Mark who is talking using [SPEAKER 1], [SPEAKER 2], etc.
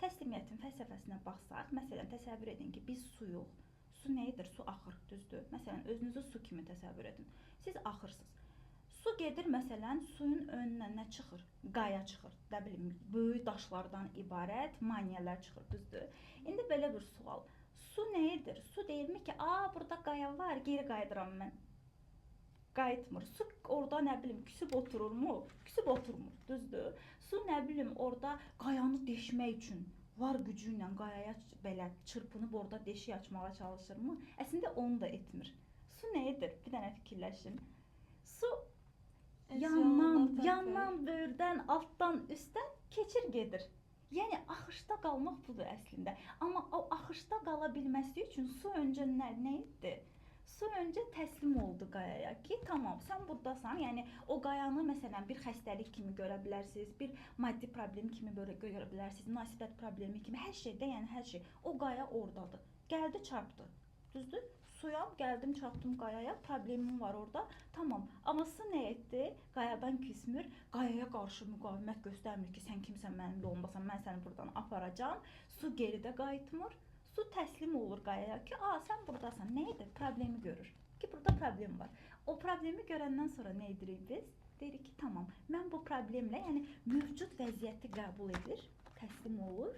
[SPEAKER 1] Təslimiyyətin fəlsəfəsinə baxsaq, məsələn, təsəvvür edin ki, biz suyuq. Su nə edir? Su axır, düzdür? Məsələn, özünüzü su kimi təsəvvür edin. Siz axırsınız. Su gedir, məsələn, suyun önünə nə çıxır? Qaya çıxır. Nə bilim, böyük daşlardan ibarət maneələr çıxır, düzdür? İndi belə bir sual. Su nə edir? Su deyirmi ki, "A, burada qaya var, geri qayıdıram mən." Qayıtmır. Su orada nə bilim küsüb otururmu? Küsüb oturmur, düzdür? Su nə bilim orada qayanı deşmək üçün var gücü ilə qayaya belə çırpınıb orada deşik açmağa çalışırmı? Əslində onu da etmir. Su nə edir? Bir dənə fikirləşin. Su
[SPEAKER 2] Öz
[SPEAKER 1] yandan,
[SPEAKER 2] yoluna tapır.
[SPEAKER 1] yandan, böyürdən, altdan, üstdən keçir gedir. Yəni axışda qalmaq budur əslində. Amma o axışda qala bilməsi üçün su öncə nə etdi? Su öncə təslim oldu qayaya ki, tamam, sən burdasan. Yəni o qayanı məsələn bir xəstəlik kimi görə bilərsiniz, bir maddi problem kimi belə görə bilərsiniz, münasibət problemi kimi, hər şeydə, yəni hər şey. O qaya ordadır. Gəldi, çarpdı. Düzdür? Suyam, gəldim, çarpdım qayaya, problemim var orada. Tamam. Amma su nə etdi? Qayadan küsmür, qayaya qarşı müqavimət göstərmir ki, sən kimsən mənim yolumdasan, mən səni burdan aparacağam. Su geridə qayıtmır. Su təslim olur qayaya ki, "A, sən burdasan." Nə edir? Problemi görür. Ki burada problem var. O problemi görəndən sonra nə edirik biz? Deyirik ki, tamam, mən bu problemlə, yəni mövcud vəziyyəti qəbul edir, təslim olur.